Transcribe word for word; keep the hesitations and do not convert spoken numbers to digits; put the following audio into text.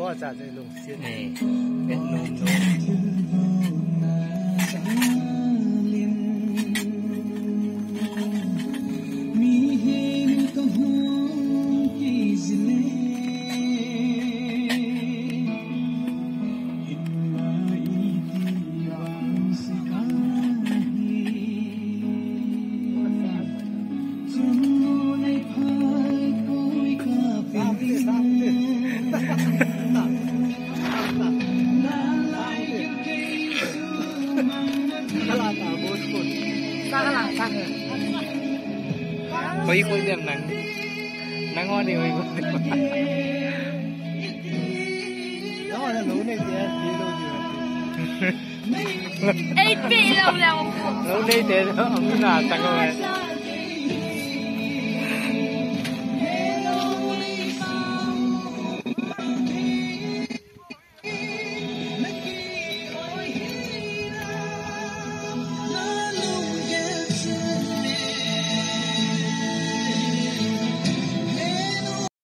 Cha cha lungsiat. Eh, pet nom nom. Hoi koi dem nang. Nang ho de hoi koi dem. Ei, pe lo lo. Lo nei te, lo na ta ko.